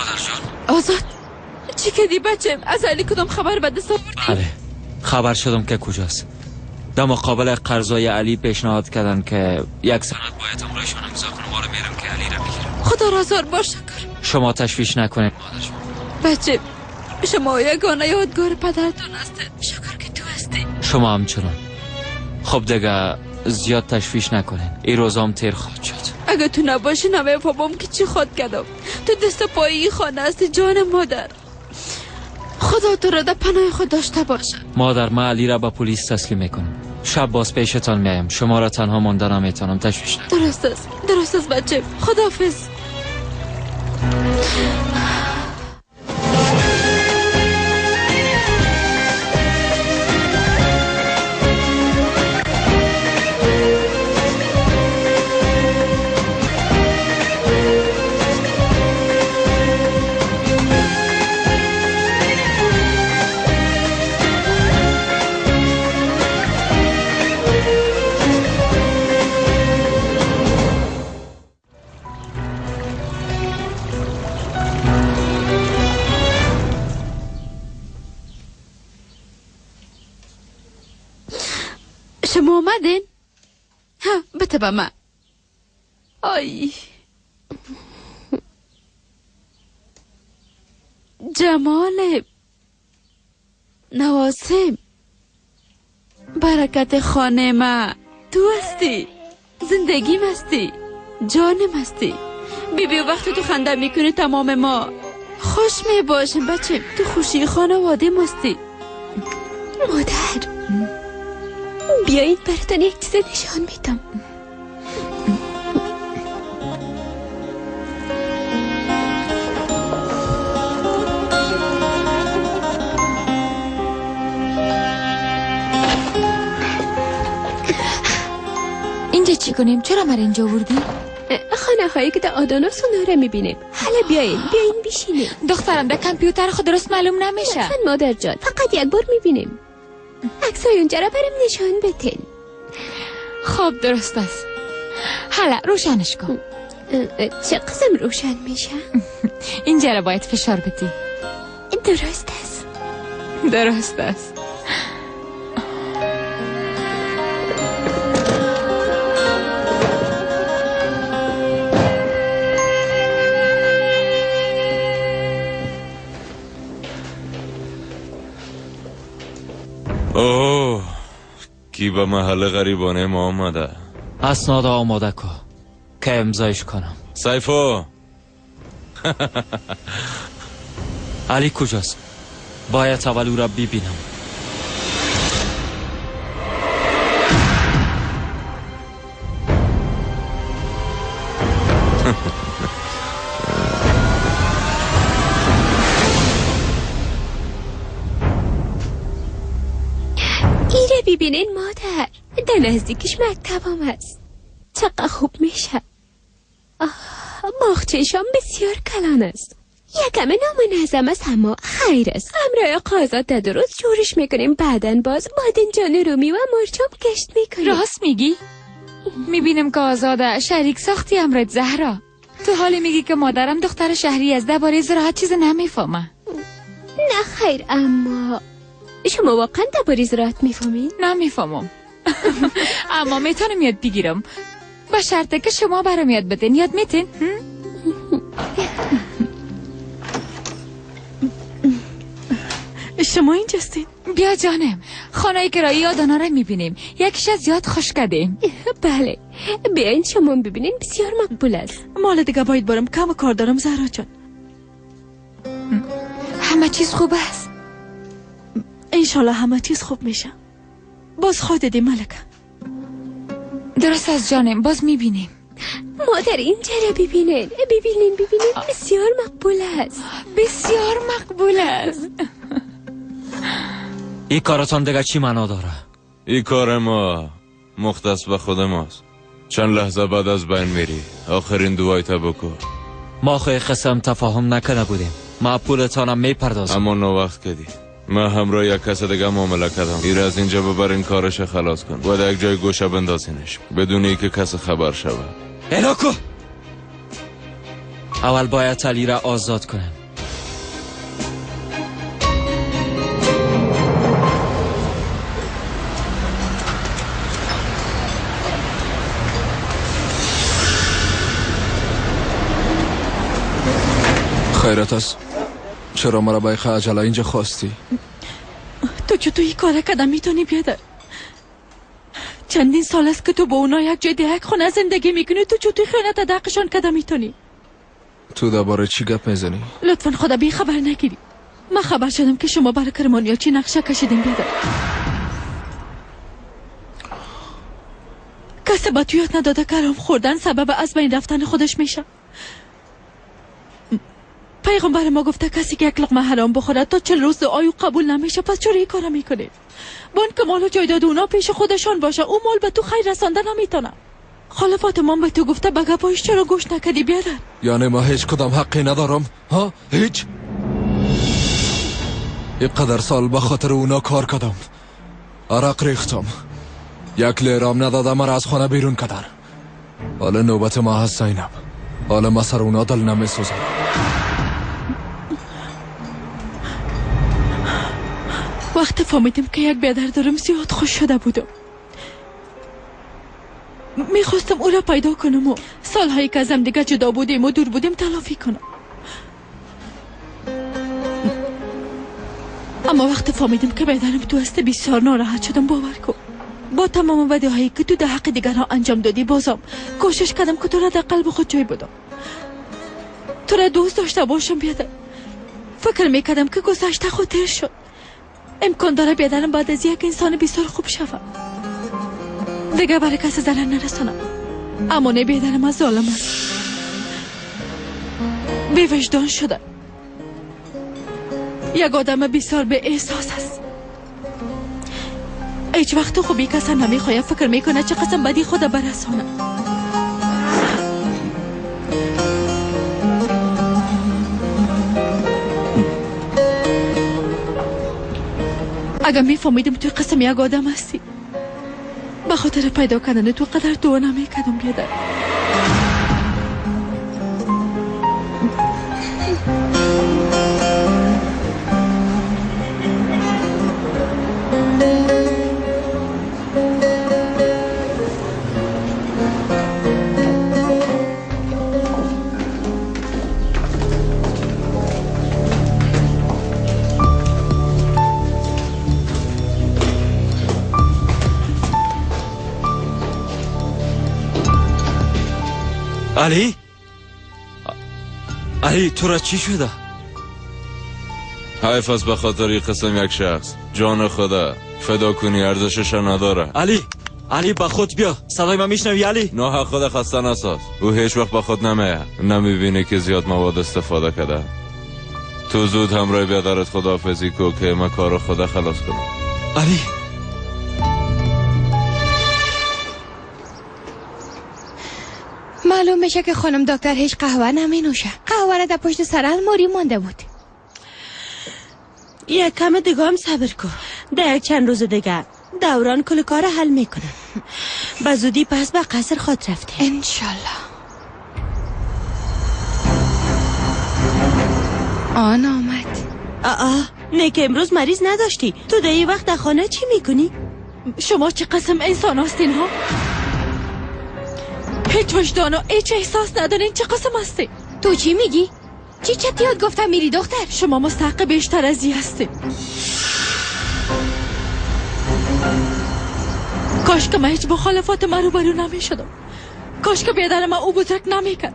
مادر جان. آزاد چی کردی بچه؟ از علی کدام خبر به دست آوردی؟ بله خبر شدم که کجاست. در مقابل قرضای علی پیشنهاد کردن که یک سند باید امرایشان امضا کنم. حالا میرم که علی را بگیرم. خدا را هزار بار شکر. شما تشویش نکنید مادر جان. بچه شما یگانه یادگار پدرتان هستید. شکر که تو هستی. شما همچنان. خب دیگه زیاد تشویش نکنین، این روزام تیر خواهد شد. اگه تو نباشی نمیفهمم که چی خود کردم. تو دست پایی خانه هستی جان مادر. خدا تو را در پناه خود داشته باشه. مادر من علی را به پلیس تسلیم میکنم. شب باز پیشتان میایم. شما را تنها مانده نمیتونم. تشویش نکن. درست است، درست است بچه. خداحافظ. شما آمدین؟ ها بته به من. آی جمال نواسم، برکت خانه ما تو هستی، زندگیم هستی، جانم هستی. بی بی وقتی تو خنده میکنی تمام ما خوش می باشیم بچه. تو خوشی خانواده ماستی. مادر بیایید براتون یک چیز نشان میدم. اینجا چی کنیم؟ چرا من اینجا آوردی؟ خانه هایی که در آدانا اونها رو میبینیم. حالا بیاین بیاین بشینیم. دخترم در کامپیوتر خود درست معلوم نمیشه. لطفاً مادر جان فقط یک بار میبینیم. عکسای اونجا را برم نشان بتین. خب درست است. حالا روشنش کن. چه قسم روشن میشه؟ اینجا را باید فشار بدی. درست است. درست است. اوه کی به محل غریبانه ما آمده؟ اسناد آماده کن که امضایش کنم. سیفو علی کجاست؟ باید اول او را ببینم. ایره ببینین مادر، در نزدیکش مکتبم هست. چقدر خوب میشه. باغچه‌شان بسیار کلان است. یکم نامنظم است اما خیر است. همراه قازات درست جورش میکنیم، بعدن باز بادنجان رومی و مرچم کشت میکنیم. راست میگی؟ میبینم که آزاده شریک ساختی امرت زهرا. تو حالی میگی که مادرم دختر شهری از درباره زراعت چیز نمیفهمه. نه خیر، اما شما واقعا درباره زراعت میفهمین؟ نمیفهمم. اما میتونم یاد بگیرم، با شرطه که شما برام یاد بدین. یاد میتین؟ شما اینجاستین؟ بیا جانم، خانه کرایی آدانا را میبینیم. یکیش از یاد خوش کردیم. بله بیاین شما ببینین، بسیار مقبول است. مال دیگه باید برم، کم کار دارم زهرا جان. همه چیز خوب است انشالله، همه چیز خوب میشه. باز خود دی ملکه. درست از جانم، باز میبینیم. مادر اینجا را ببینین، ببینین ببینین، بسیار مقبول است. بسیار مقبول است. این کارتان دیگه چی معنا داره؟ این کار ما مختص به خود ماست. چند لحظه بعد از بین میری. آخرین دوای تا بکن. ما خواهی قسم تفاهم نکنه بودیم. ما پولتانم میپردازم. اما نو وقت کدی. من همراه یک کس دیگه معامله کردم. ایر از اینجا ببرین کارش خلاص کن. باید یک جای گوشه بندازینش بدون اینکه کس خبر شود. الاکو اول باید علی را آزاد کنم. خیرت است؟ چرا مرا با عجله اینجا خواستی؟ تو چطور این کار کردم میتونی بیادر؟ چندین سال است که تو با اونا یک جای یک خونه زندگی میکنی، تو چطور خیانت در حقشان کردم میتونی؟ تو درباره چی گپ میزنی؟ لطفا خدا بی خبر نگیری. من خبر شدم که شما برای کرمانیا چی نقشه کشیدین بیادر. کسی با تو یاد نداده که حرام خوردن سبب از بین رفتن خودش میشه. پیغمبر ما گفته کسی که یک لقمه حرام بخوره تا 40 روز دعای قبول نمیشه. پس چرا این کارو میکنی؟ بانک مال و جایداد اونا پیش خودشان باشه، او مال به تو خیر رسانده نمیتونه. خاله فاطمه به تو گفته به گپایش چرا گوش نکردی بیادر؟ یعنی ما هیچ کدام حقی ندارم؟ ها؟ هیچ؟ اینقدر سال به خاطر اونا کار کردم، عرق ریختم، یک لیرام ندادم، مرا از خانه بیرون کردن. حالا نوبت ما هست زینب. حالا ما سر اونا دل نمیسوزم. وقت فهمیدم که یک بیادر دارم زیاد خوش شده بودم. میخواستم او را پیدا کنم و سالهایی که ازم دیگه جدا بودیم و دور بودیم تلافی کنم. اما وقت فهمیدم که بیادرم تو هست بسیار ناراحت شدم. باور کن با تمام وعده هایی که تو در حق دیگران انجام دادی بازم کوشش کردم که تو را در قلب خود جای بدم، تو را دوست داشته باشم بیادر. فکر میکردم که گذشته خود شد، امکان داره بیادرم بعد از یک انسان بسیار خوب شوم، دیگه برای کسی ضرر نرسانم. اما نه، بیادرم از ظالم است، بی وجدان شده، یک آدم بسیار به احساس است. هیچ وقت خوبی کسی نمیخواه، فکر میکنه چه قسم بدی خود برسانه. اگر میفهمیدم توی قسم یک آدم هستی، به خاطر پیدا کردن تو قدر دعا نمیکردم بیادر. علی؟ علی تو را چی شده؟ حیف است به خاطر قسم یک شخص جان خدا فدا کنی، ارزشش نداره. علی، علی با خود بیا، صدای من میشنوی علی؟ نه حق خدا خسته نساز، او هیچ وقت با خود نمیه، نمیبینه که زیاد مواد استفاده کرده. تو زود همراه بیادرت خداحافظی کو که من کار خدا خلاص کنم. علی معلوم میشه که خانم دکتر هیچ قهوه نمی نوشه. قهوه را در پشت سر الماری مانده بود. یک کم دیگه هم صبر کن، در چند روز دیگه دوران کل کار حل میکنه. به زودی پس به قصر خود رفته انشالله. آن آمد. آه نه که امروز مریض نداشتی. تو در این وقت در خانه چی میکنی؟ شما چه قسم انسان هستین ها؟ هیچ وجدان و هیچ احساس ندارین. چه قسم هستی؟ تو چی میگی؟ چی چتی یاد گفتم میری دختر؟ شما مستحق بیشتر از این هستی. کاش که من هیچ مخالفات من روبرو نمیشدم. کاش که بیادر من او بزرگ نمیکرد.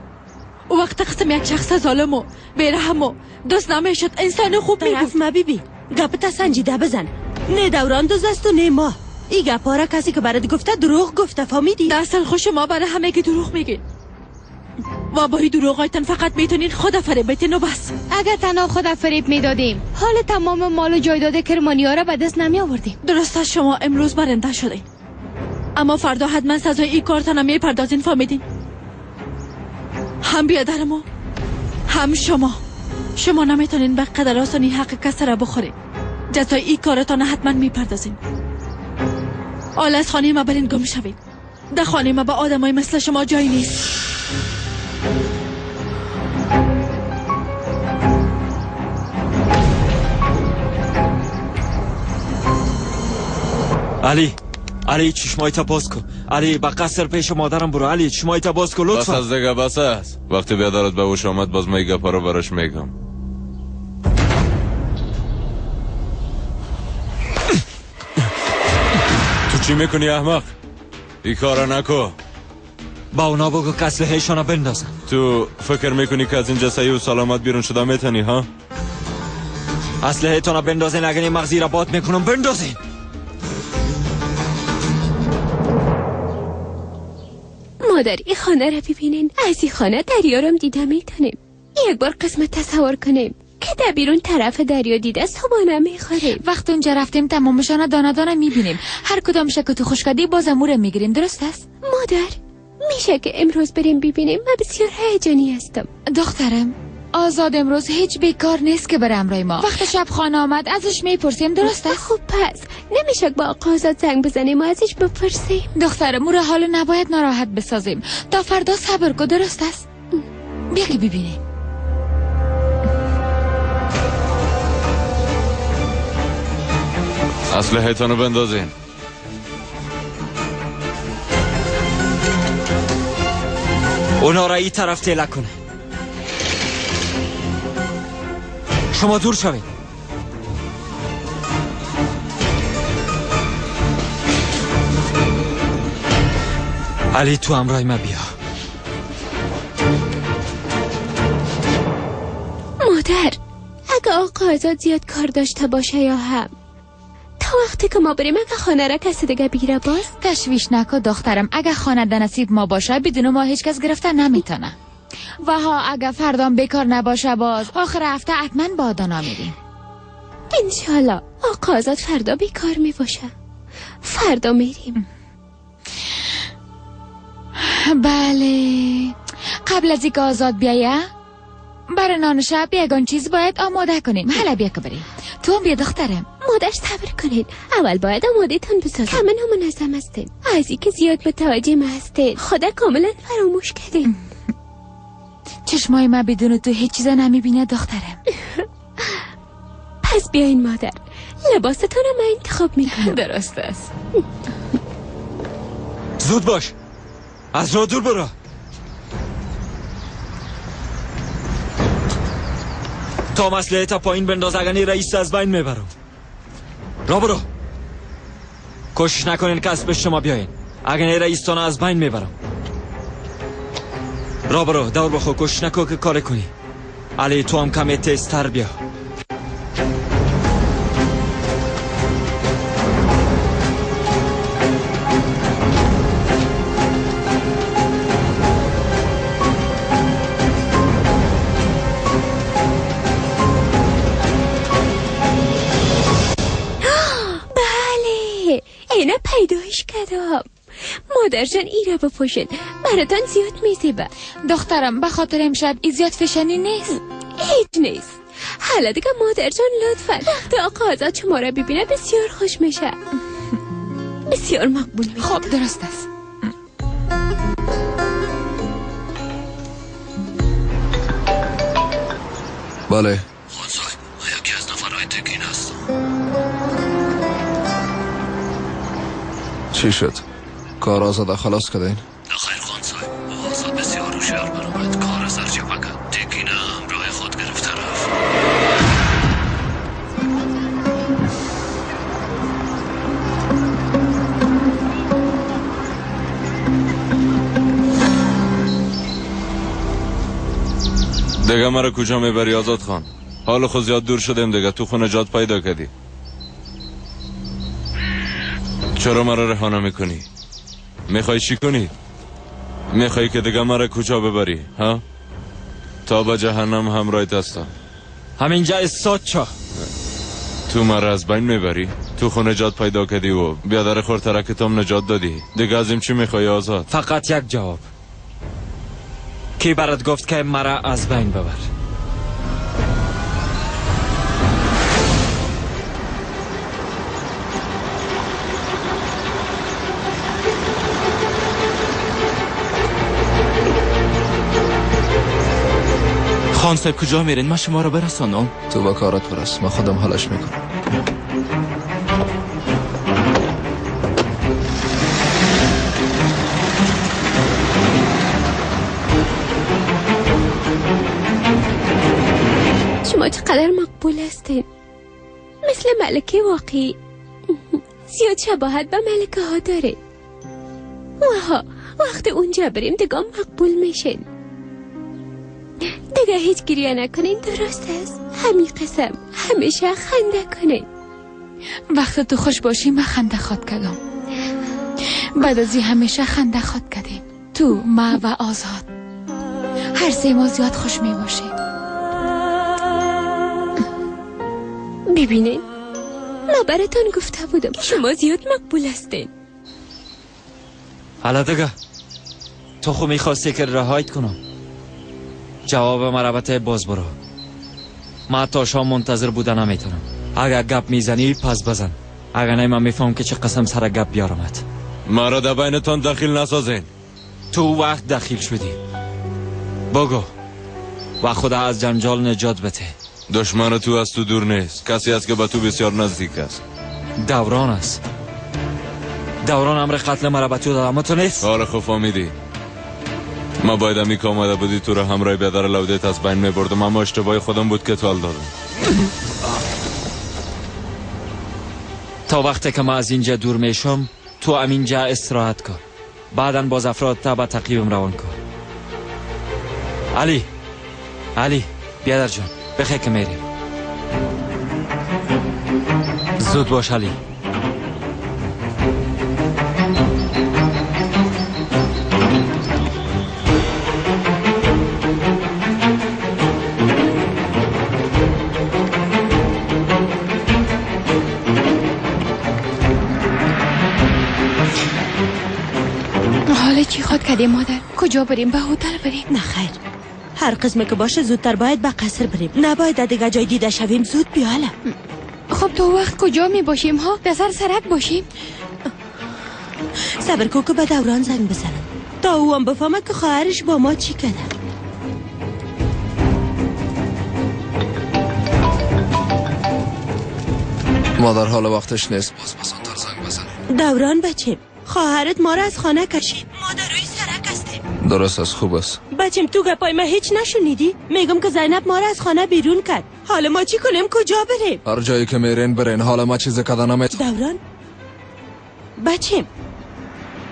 او وقت قسم یک شخص ظالم و بیرحم و دوست نمیشد، انسان خوب میبود. طرف ما بیبی گپت سنجیده بزن. نه دوران دوز است و نه ما. ای گپا را کسی که برات گفته دروغ گفته، فهمیدی؟ در اصل خوش ما برای همه که دروغ میگین و با این دروغایتان فقط میتونین خود فریب بدین و بس. اگر تنها خود فریب میدادیم حال تمام مال و جایداد کرمانیا را به دست نمی آوردیم. درست است، شما امروز برنده شدین، اما فردا حتما سزای این کارتان میپردازین، فهمیدین؟ هم بیادر ما هم شما. شما نمیتونین به قدر آسانی حق کس را بخورین. جزای این کارتان حتما میپردازین. حالا از خانه ما برین گم شوید. در خانه ما با آدمای مثل شما جایی نیست. علی، علی چشمایت باز کن. علی به قصر پیش مادرم برو. علی چشمایت باز کن لطفا. بس از دیگه، بس است. وقتی بیادرت به هوش آمد باز من گپا رو براش میگم. تو چی میکنی احمق؟ این کارا نکو. با اونا بگو که اسلحه‌شان بندازن. تو فکر میکنی که از اینجا صحیح و سلامت بیرون شده میتونی ها؟ اسلحه تان بندازین، اگر این مغزی را باد میکنم. بندازین. مادر این خانه را ببینین. از این خانه دریا را دیده میتونیم. یک بار قسمت تصور کنیم که در بیرون طرف دریا دیده صبحانه میخوریم. وقت اونجا رفتیم تمامشان دانه دانه میبینیم. هر کدام شک تو خشکدی باز امور میگیریم. درست است؟ مادر میشه که امروز بریم ببینیم؟ من بسیار هیجانی هستم. دخترم آزاد امروز هیچ بیکار نیست که بره امرای ما. وقت شب خانه آمد ازش میپرسیم. درست است؟ خب پس نمیشه با آقا آزاد زنگ بزنیم و ازش بپرسیم؟ دخترم او را حال نباید ناراحت بسازیم. تا فردا صبر کن. درست است؟ بیا که ببینیم. اسلحه‌تان رو بندازین. اونا را این طرف تیله کنه. شما دور شوید. علی تو همراه ما بیا. مادر اگه آقا آزاد زیاد کار داشته باشه یا هم تا وقتی که ما بریم اگه خانه را کسی دیگه بگیره باز؟ تشویش نکن دخترم. اگه خانه در نصیب ما باشه بدون ما هیچ کس گرفته نمیتونه. و ها اگه فردام بیکار نباشه باز آخر هفته حتما با دانا میریم. انشالله آقا آزاد فردا بیکار میباشه. فردا میریم. بله قبل از اینکه آزاد بیایه برای نان شب یگان چیز باید آماده کنیم. حالا بیا که بریم. تو هم بیا دخترم. مادر صبر کنید. اول باید آماده تان بسازم. کاملا منظم هستید. از اینکه زیاد متوجه ما هستید خدا کاملا فراموش کردیم. چشمای من بدون تو هیچ چیز نمیبینه دخترم. پس بیاین مادر لباستان رو من انتخاب میکنم. درست است. زود باش. از راه دور برو. تا مسئله تا پایین بنداز اگه رئیس از بین میبرم. را برو. کوشش نکنین کس به شما بیاین. اگه رئیس تان از بین میبرم. را برو دور بخو. کوشش نکن که کار کنی. علی تو هم کمی تیزتر بیا. بله اینا پیدایش کردم. مادر جان ایره بپوشید براتان زیاد میزیبه. دخترم به خاطر امشب ای زیاد فشنی نیست. هیچ نیست. حالا دیگه مادر جان لطفا وقتی آقا آزاد شما را ببینه بسیار خوش میشه. بسیار مقبول میشه. خب درست است. بله خان صاحب من یکی از نفرهای تکین هستم. چی شد؟ کار آزاده خلاص کردین؟ نه خیر خان صاحب، او آزاد بسیار هوشیار برآمد، کار سرچپه کرد، تکینه همراه خود گرفته رفت. دیگه مرا کجا میبری آزاد خان؟ حال خود زیاد دور شدیم دیگه، تو خونه جات پیدا کردی. چرا مرا رها نمیکنی؟ میخوای چی کنی؟ میخوای که دیگه مرا کجا ببری؟ ها؟ تا به جهنم همراهت هستم. همینجا استاد چا. تو مرا از بین میبری؟ تو خونه جات پیدا کردی و بیادر خورترکتم نجات دادی. دیگه از این چی میخوای آزاد؟ فقط یک جواب. کی برات گفت که مرا از بین ببر؟ خان صاحب کجا میرین؟ من شما رو برسانم. تو با کارت برس، من خودم حالش میکنم. شما چقدر مقبول هستین، مثل ملکه واقعی. زیاد شباهت به ملکه ها داره. وها وقتی اونجا بریم دیگه مقبول میشین. دیگه هیچ گریه نکنین، درست است؟ همین قسم همیشه خنده کنین. وقتی تو خوش باشی من خنده خواد کردم. بعد از این همیشه خنده خواد کردیم. تو، ما و آزاد، هر سه ما زیاد خوش می باشیم. ببینین، ما براتون گفته بودم که شما زیاد مقبول هستین. حالا دیگه تو خو میخواستی که رهایت کنم. جواب مرا باز برو. ما تا شام منتظر بودن نمیتونم. اگر گپ میزنی پس بزن، اگر نه من میفهم که چه قسم سر گپ بیارمت. مرا در بینتان دخیل نسازین. تو وقت دخیل شدی. بگو و خدا از جنجال نجات بده. دشمن تو از تو دور نیست، کسی است که به تو بسیار نزدیک است. دوران است. دوران امر قتل مرا به تو داد، اما تو نیست. آره خب فهمیدی. ما باید امی که آمده بودی تو را همراه بیادر لودیت از بین میبردم، اما اشتباه خودم بود که تو دادم. تا وقتی که ما از اینجا دور میشم تو همینجا استراحت کن، بعدا باز افراد تا به تعقیبم روان کن. علی، علی بیادر جان بخیر که میریم. زود باش علی. حالا چی خواد کردیم مادر؟ کجا بریم؟ به هتل بریم؟ نه خیر، هر قسمه که باشه زودتر باید به قصر بریم. نباید دیگه جای دیده شویم. زود بیا حالا. خب تو وقت کجا می باشیم ها؟ در سر سرک باشیم؟ صبر کو که به دوران زنگ بزنم تا او هم بفهمه که خواهرش با ما چی کرده. مادر حال وقتش نیست، باز پسانتر زنگ بزنیم. دوران بچه، خواهرت ما را از خانه کشید. ما در روی سرک هستیم. درست است، خوب است. بچیم تو گپای ما هیچ نشنیدی؟ میگم که زینب ما را از خانه بیرون کرد. حالا ما چی کنیم؟ کجا بریم؟ هر جایی که میرین برین. حالا ما چیز کردن نمیتونم. دوران بچیم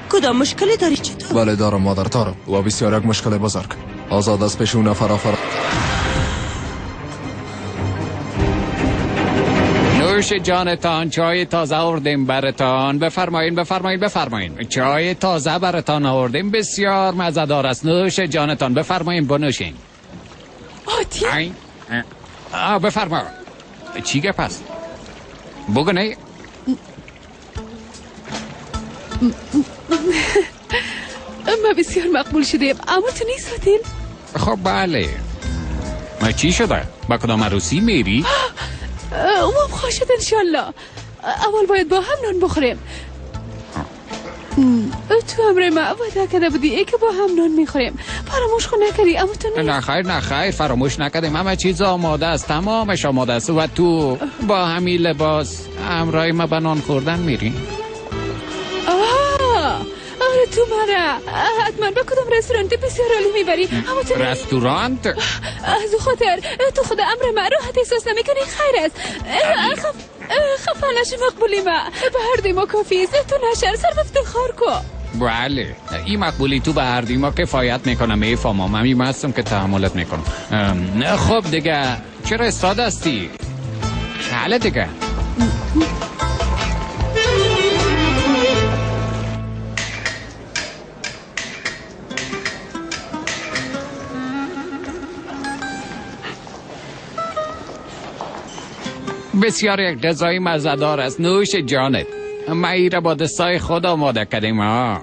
کدام مشکلی داری؟ چطور؟ بله دارم مادر، دارم و بسیار یک مشکل بزرگ. آزاد از پیش اون فرافر. نوش جانتان، چای تازه آوردیم براتان. بفرمایین بفرمایین بفرمایین. چای تازه براتان آوردیم، بسیار مزه‌دار است. نوش جانتان، بفرمایین بنوشین. آتی؟ بفرما. چی گپ است؟ بگو نه. ما بسیار مقبول شدیم، اما تو نیست هتل. خب بله. ما چی شده؟ با کدام عروسی میری؟ اوم خوشت انشالله. اول باید با هم نان بخوریم. تو امر ما وعده کرده بودی ای که با هم نان میخوریم. فراموش خو نکردی؟ اما تو نیست. نه خیر نه خیر، فراموش نکردیم. همه چیز آماده است، تمامش آماده است. و تو با همین لباس همراه ما به نان خوردن میری؟ آره تو مرا حتما به کدام رستورانت بسیار عالی میبری. اما تو رستورانت؟ از او خاطر تو خود امر ما راحت احساس نمیکنی. خیر است، خفه نشی مقبولی ما به هر دوی ما کافی است. تو نشر سر افتخار کو. بله این مقبولی تو به هر دوی ما کفایت میکنه. میفهمم، همین هستم که تحملت میکنم. خب دیگه چرا استاد هستی؟ حالا دیگه بسیار یک غذای مزه‌دار است. نوش جانت. ما ای را با دستای خود آماده کردیم. ها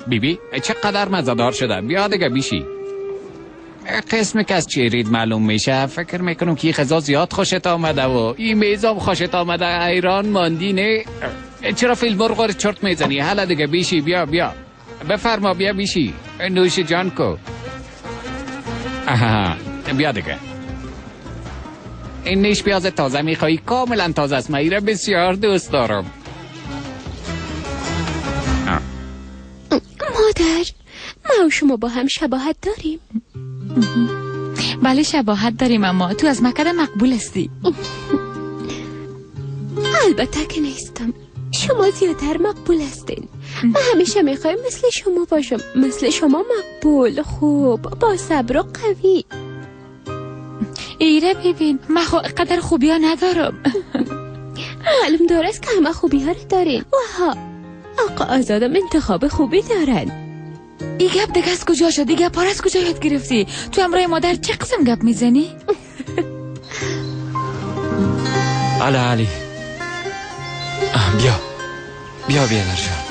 بیبی چقدر مزه‌دار شده. بیا دیگه بیشی. قسم که از چهرید معلوم میشه فکر میکنم که این غذا زیاد خوشت آمده و این میزام خوشت آمده. ایران ماندی نه؟ چرا فیلم مرغ رو چرت میزنی؟ حالا دیگه بیشی. بیا بیا بفرما، بیا بیشی. نوش جان کو. آها بیا دیگه. این نیش پیاز تازه میخوایی؟ کاملا تازه است. من ایره بسیار دوست دارم. مادر ما و شما با هم شباهت داریم. بله شباهت داریم، اما تو از مکه مقبول هستی. البته که نیستم، شما زیادتر مقبول هستین. من همیشه میخوایم مثل شما باشم، مثل شما مقبول، خوب، با صبر و قوی. ایره ببین، من قدر خوبی ها ندارم. معلوم داره است که همه خوبی ها رو دارین. وها آقا آزادم انتخاب خوبی دارن. ای گپ دیگه از کجا شد؟ ای گپ از کجا یاد گرفتی؟ تو همراه مادر چه قسم گپ میزنی؟ علی علی بیا بیا بیادر جان.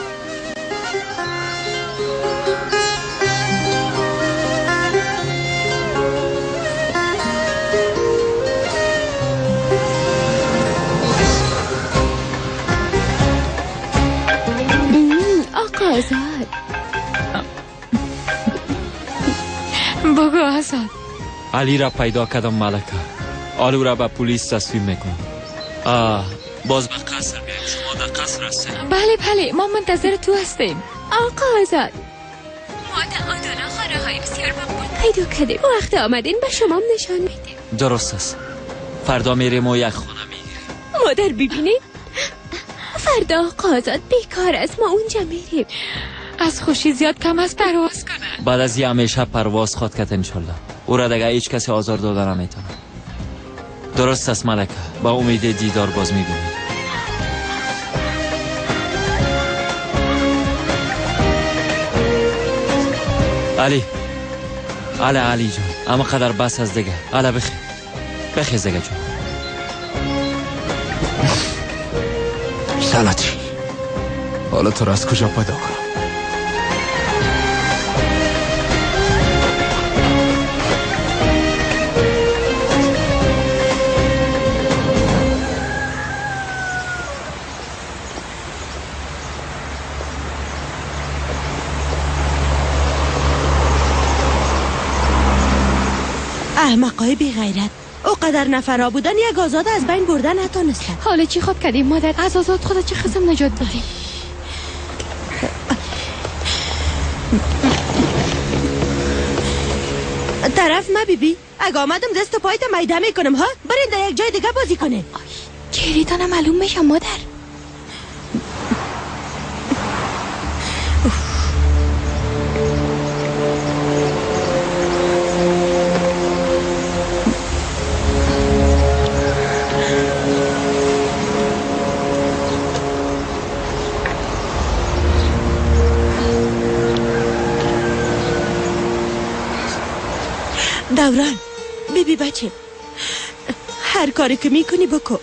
آقا آزاد. بگو آزاد. علی را پیدا کردم ملکه. آلو را به پلیس تسلیم میکنم. باز به قصر بیایم. شما در قصر هستید؟ بله بله، ما منتظر تو هستیم. آقا آزاد، ما در آدانا خانه های بسیار مقبول پیدا کردیم. وقت آمدین به شما نشان میدیم. درست است، فردا میریم و یک خانه میگیریم. مادر ببینید، فردا آقا آزاد بیکار است، ما اونجا میریم. از خوشی زیاد کم از پرواز کنه. بعد از یه همیشه پرواز خواد کرد انشالله. او را دیگه هیچ کسی آزار داده نمیتونه. درست است ملکه، با امید دیدار باز میبینیم. علی علی علی جان، اما قدر بس از دیگه. علی بخیر بخیر دیگه جان. سلطی حالا تو را از کجا پیدا کنم؟ احمقای بی غیرت، او قدر نفرا بودن یک آزاد از بین بردن نتانستن. حالا چی خواب کردیم مادر؟ از آزاد خدا چه قسم نجات دادیم؟ طرف ما بیبی، اگه آمدم دست و پایت میده میکنم ها. برین در یک جای دیگه بازی کنین. چهریتانم معلوم میشه مادر. دوران بیبی بچه، هر کاری که میکنی بکن،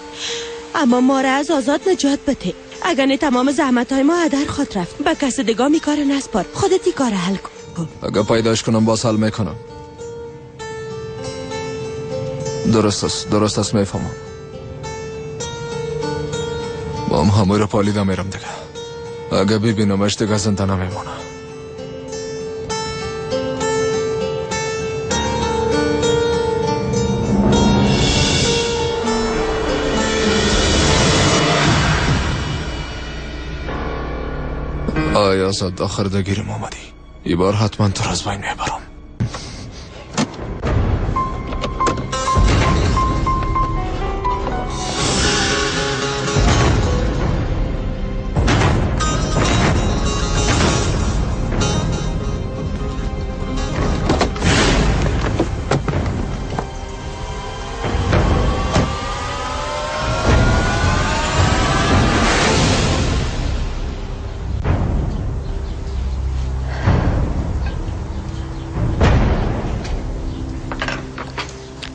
اما ما را از آزاد نجات بده. اگر نه تمام زحمت های ما هدر خود رفت. به کس دیگه می کار نسپار، خودت کار حل کن. اگر پیداش کنم باز حل میکنم. درست است، درست است، میفهمم. با هم همه را پالیده میرم دیگه. اگر ببینمش دیگه زنده نمیمانم. آی آزاد، آخر دگیرم آمدی. ای بار حتما تو را از بین میبرم.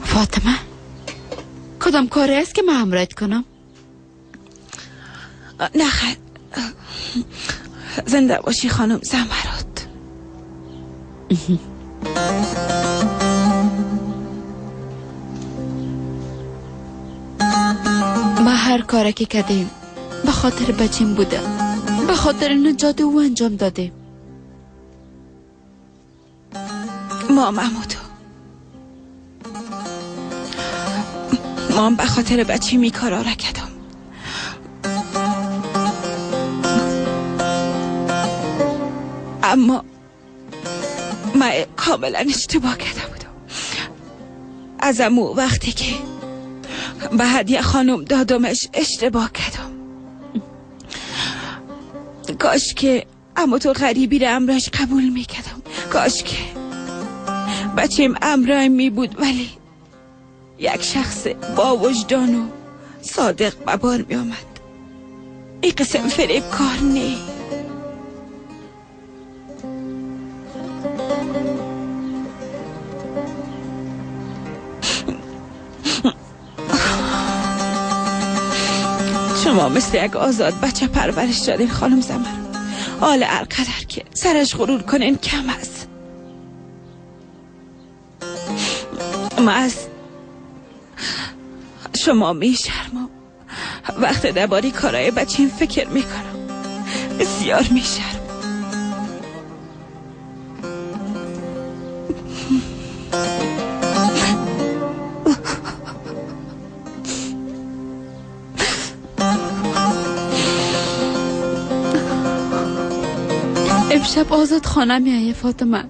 فاطمه، کدام کاری است که من همراهت کنم؟ نه خیر، زنده باشی خانم زمرد. ما هر کاری که کردیم به خاطر بچیم بوده، به خاطر نجات او انجام دادیم. ما محمودو، ما هم به خاطر بچه می کارا را کردم. اما من کاملا اشتباه کرده بودم. از امو وقتی که به هدیه خانم دادمش اشتباه کردم. کاش که امو تو غریبی را امراش قبول میکردم. کاش که بچیم امرای می بود، ولی یک شخص با وجدان و صادق به بار می آمد. این قسم فریب کار نی. شما مثل یک آزاد بچه پرورش دادین خانم زمر. حال هر قدر که سرش غرور کنین کم است. ما از شما میشرمم. وقت درباره کارهای بچیم فکر میکنم بسیار میشرمم. امشب آزاد خانه میایه فاطمه.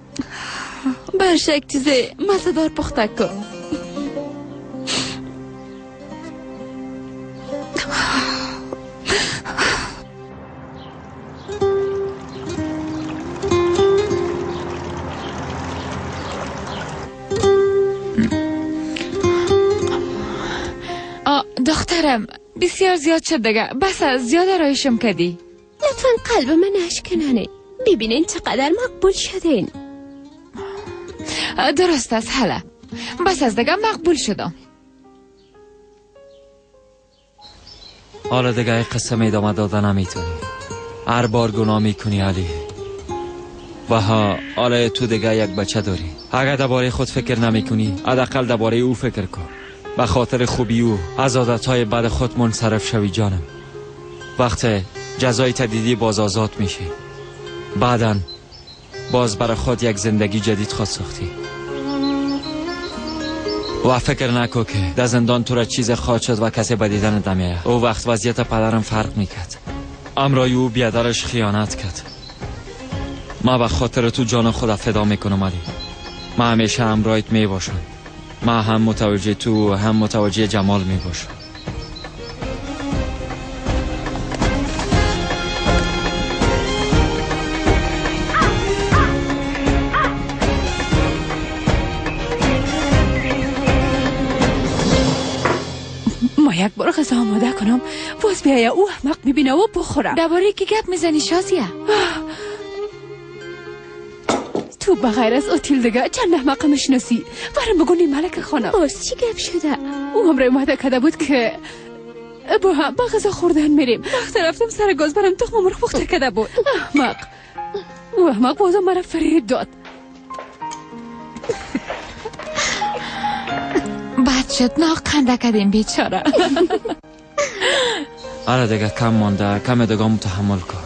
برش یک چیز مزه‌دار پخته کن. دخترم بسیار زیاد شد دیگه، بس زیاد رایشم کردی. لطفا قلب من نشکنانه. ببینین چقدر مقبول شدین. درست است حالا بس از دیگه مقبول شدم. حالا دیگه قسم ادامه داده نمیتونی. هر بار گناه میکنی علی. و ها حالا تو دیگه یک بچه داری. اگر درباره خود فکر نمیکنی حداقل درباره او فکر کن. به خاطر خوبی او از عادتهای بد خود منصرف شوی جانم. وقت جزای تدیدی باز آزاد میشی. بعداً باز برای خود یک زندگی جدید خود ساختی. و فکر نکن که در زندان تو را چیز خواهد شد و کسی به دیدن نمیآید. او وقت وضعیت پدرم فرق میکرد. امرای او بیادرش خیانت کرد. ما به خاطر تو جان خود فدا میکنم علی. ما همیشه همراهت میباشم. ما هم متوجه تو و هم متوجه جمال میباشم. ما یک بار غذا آماده کنم باز بیایه او احمق میبینه و بخورم. درباره کی گپ میزنی شازیه؟ تو بغیر از اوتیل دیگه چند احمق میشناسی؟ برام بگو ملک خانم باز چی گپ شده؟ او هم اومده کرده بود که با هم با غذا خوردن میریم. وقتی رفتم سر گاز برام تخم مرغ پخته کرده بود. احمق او احمق بازم مرا فریب داد. بد شد ناقنده کردیم بیچاره. آره دیگه کم مانده، کم دیگه متحمل کن.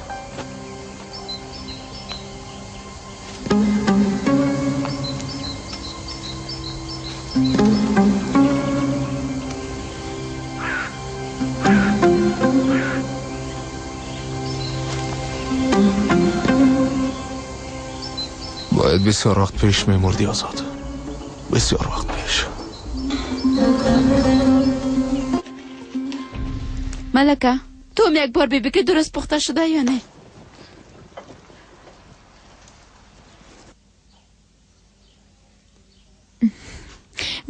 باید بسیار وقت پیش میمردی آزاد، بسیار وقت پیش. ملکه تو هم یک بار ببین که درست پخته شده یا نه.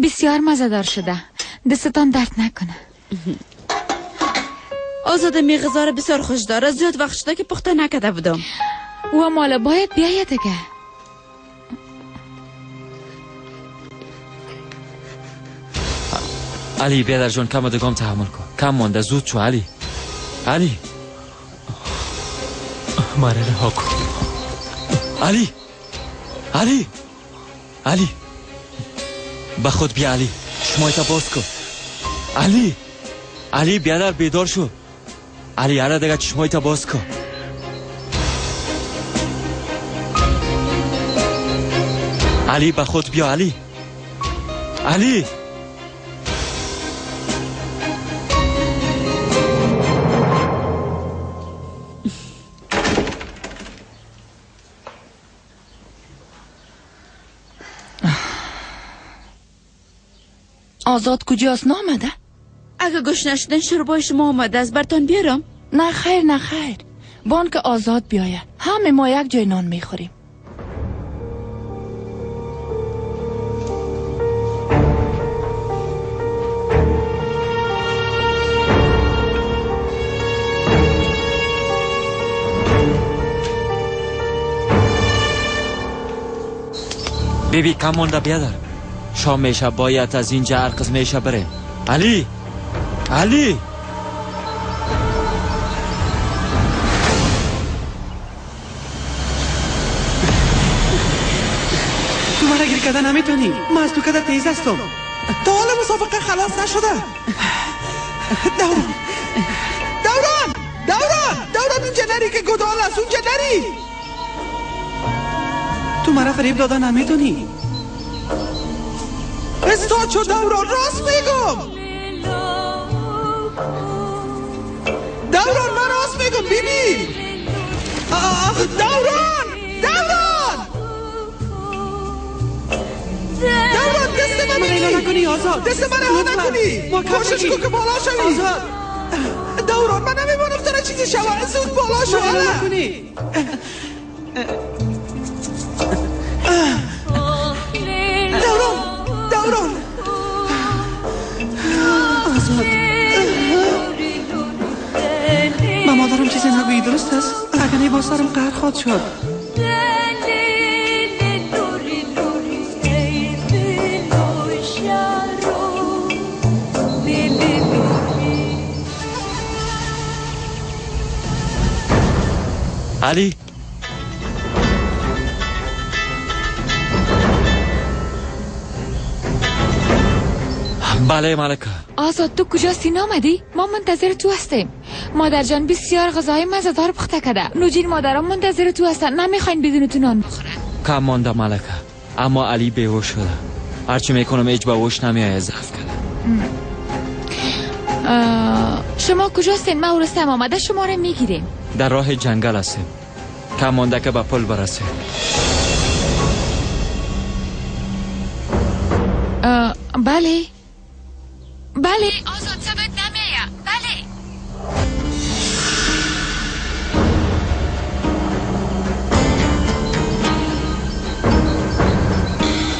بسیار مزه‌دار شده، دستتان درد نکنه. آزاد می غذا را بسیار خوش داره، زیاد وقت شده که پخته نکرده بودم. و مالا باید بیاید دیگه. علی بیادر جان کم دیگه تحمل کن، کم مانده، زود شو علی. علی مرا رها کن. علی علی علی به خود بیا علی، چشمایت باز کن. علی علی بیادر بیدار شو. علی علی دیگه چشمایت باز کن. علی به خود بیا. علی علی آزاد کجاست؟ نامده؟ اگه گوش نشدن شربای شما آمده از برتان بیارم؟ نه خیر نه خیر، بانک آزاد بیایه، همه ما یک جای نان میخوریم. بیبی کم مونده بیادر، شام میشه، باید از اینجا هر قسم میشه بریم. علی، علی، تو مرا گیر کردن نمیتونی، من از تو کده تیز هستم. تا حالا مسابقه خلاص نشده. دوران دوران دوران دوران، اونجا نری که گدال است، اونجا نری. تو مرا فریب دادن نمیتونی. استاد شو دوران، راست میگم دوران، من راست میگم بیبی. دوران دوران دوران، دست من رها نکنی آزاد، دست من رها نکنی، کوشش کن که بالا شوی. آزاد دوران، من نمیمانم تنها چیزی شوه، زود بالا شو. نکنی دوران دوران. آزاد، به مادرم چیزی نگویی درست است؟ اگر نه با سرم قهر خواهد شد. علی، بله ملکه. آزاد تو کجاستی؟ نامدی؟ ما منتظر تو هستیم. مادر جان بسیار غذای مزه‌دار پخته کرده. نوجین مادران منتظر تو هستن، نمیخواین بدون تو نان بخورن. کم مانده ملکه، اما علی بیهوش شده. هرچی میکنم هیچ به هوش نمیآید، ضعف کرده. شما کجاستین؟ ما ورستم آمده شما رو میگیریم. در راه جنگل هستیم، کم مانده که به پل برسیم. بله بله آزاد، ثبت نمیایه. بله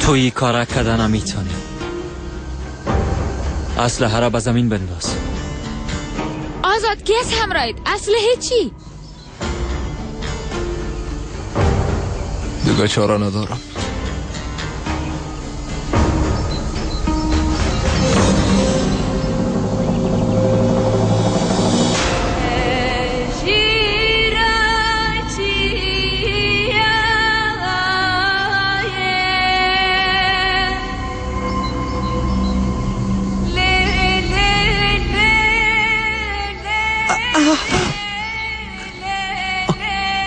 توی کارا کردن نمیتونی. اسلحه را به زمین بنداز. آزاد کی از همراهیت؟ اسلحه چی؟ دیگه چاره ندارم.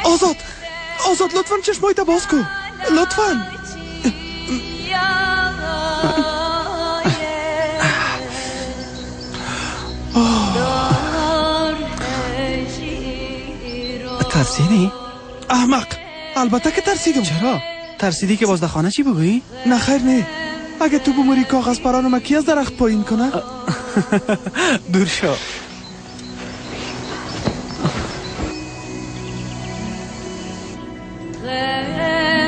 آزاد آزاد، لطفا چشمایت باز کن، لطفا. ترسیدی؟ احمق، البته که ترسیدم. چرا؟ ترسیدی که باز در خانه چی بگویی؟ نه خیر نه، اگه تو بموری کاغذ پرانم کی از درخت پایین کنه؟ دور شو.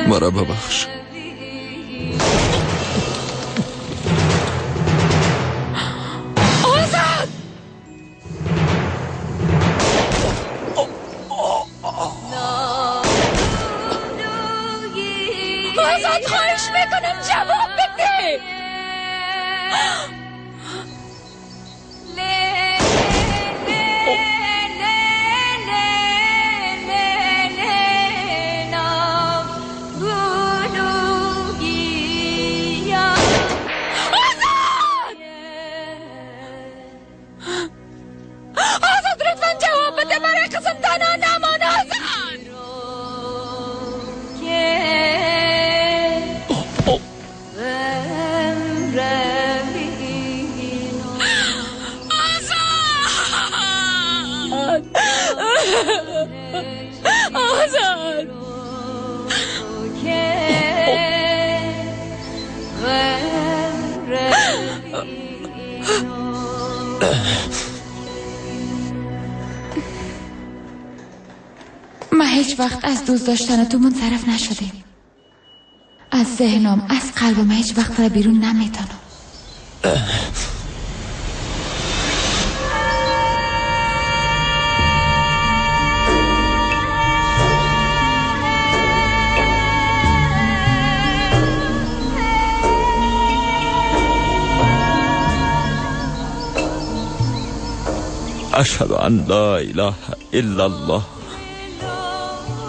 مرا ببخش. آزاد، آزاد خواهش میکنم جواب بده. ما هیچ وقت از دوست داشتن تو منصرف نشدیم. از ذهنم، از قلبم هیچ وقت را بیرون نمیتونم. أشهد أن لا إله إلا الله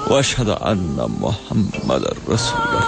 وأشهد أن محمد رسول الله.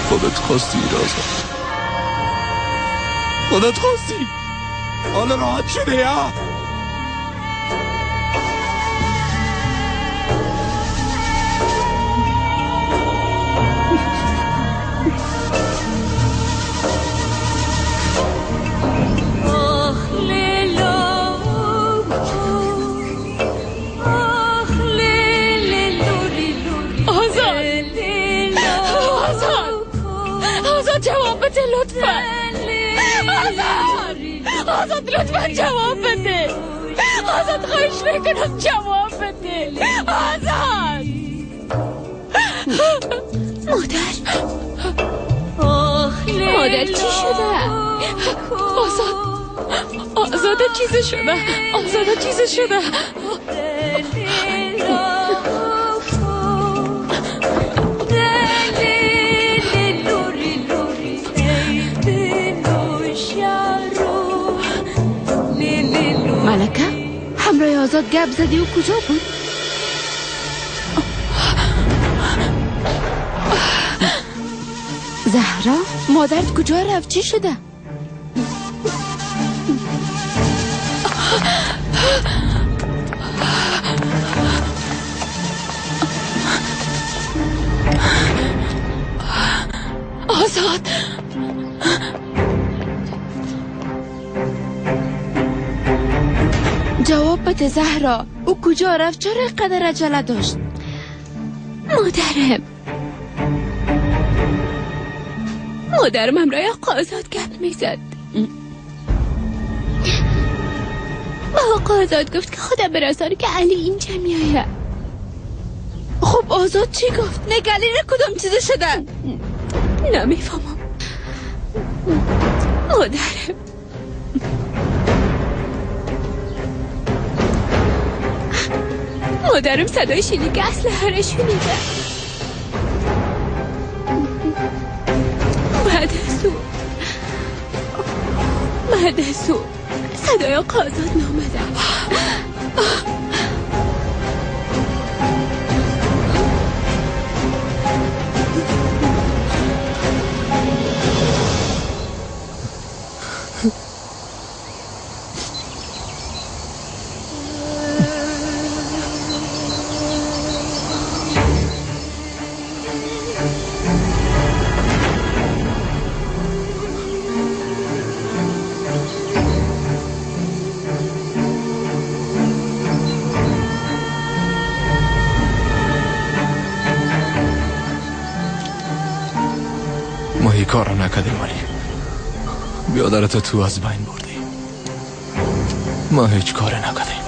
خودت خواستی رازا، خودت خواستی، حالا راحت شده یا؟ جواب بده لطفا. آزاد، آزاد لطفا جواب بده. آزاد خواهش میکنم جواب بده. آزاد. مادر، مادر چی شده؟ آزاد، آزاد چیزی شده، آزاد چیزی شده. ملکه همراه آزاد گپ زدی و کجا بود؟ زهرا مادرت کجا رفت؟ چی شده؟ آزاد، جواب بده زهرا، او کجا رفت؟ چرا اینقدر عجله داشت؟ مادرم، مادرم همراه آقا آزاد گپ میزد. با آقا آزاد گفت که خدا برسانه که علی اینجا میآید. خب آزاد چی گفت؟ نگلی را کدام چیز شدن؟ نمیفهمم مادرم. مادرم صدای شلیک اسلحه را شنیده. بعد از او صدای آقا آزاد نامده. کارو نکردیم ولی بیادرت تو از بین بردی. ما هیچ کاری نکردیم.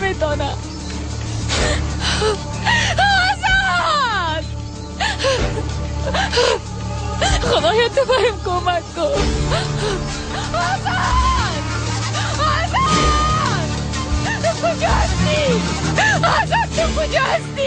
نمیتونه. آزاد، خدایا تو بهم کمک کن. آزاد، آزاد، تو کجا هستی؟ آزاد تو کجا هستی؟